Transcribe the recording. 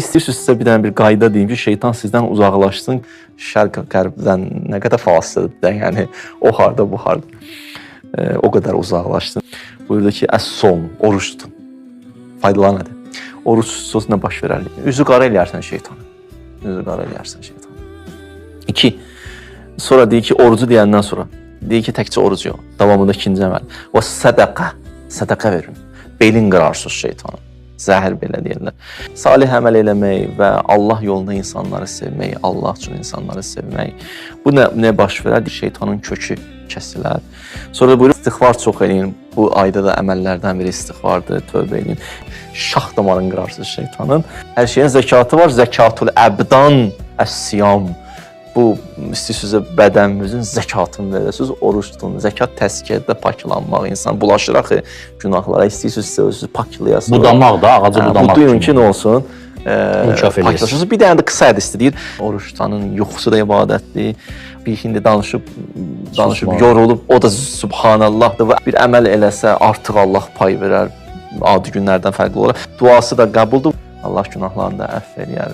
İstəyirsiniz sizə bir dənə bir qayda deyim ki, şeytan sizdən uzaqlaşsın. Şərq qərbdən nə qədər fasilədir də, yəni o harda, bu harda. O qədər uzaqlaşsın. Buyurdu ki, əs-som, oruç tutun. Faydalan hadi. Oruç tutsuz nə baş verər? Üzü qara eləyərsən şeytanı. Üzü qara eləyərsən şeytanı. İki, sonra deyir ki, orucu deyəndən sonra deyir ki, təkcə oruc yox. Davamında ikinci əməl. O sədəqə, sədəqə verin. Belin qırarsız şeytanın. Zəhər belə deyirlər. Salih əməl eləmək və Allah yolunda insanları sevmək, Allah üçün insanları sevmək. Bu nə baş verər? Şeytanın kökü kəsilər. Sonra buyurur, istiğfar çox eləyin. Bu ayda da əməllərdən biri istiğfardır, tövbə eləyin. Şah damarını qırarsız şeytanın. Hər şeyin zəkatı var. Zəkatul əbdan əs-siyam. Bu istəyirsinizsə bədəninizin zəkatını verəsiniz, oruc tutun. Zəkat təzkiyədə paklanmaq, insan bulaşır axı günahlara. İstəyirsinizsə özünüzü paklayasınız. Budamaq da, ağacı budamaq. Buduyun ki, nə olsun? İnkişaf eləyəsiniz. Paklaşırsınız. Bir dənə də qısa hədisdir deyir. Oruc tutanın yuxusu da ibadətdir. Bir hindi danışıb danışıb yorulub, o da subhanallahdır və bir əməl eləsə artıq Allah pay verər. Adi günlərdən fərqli olaraq duası da qəbuldur. Allah günahlarını da əfv eləyər.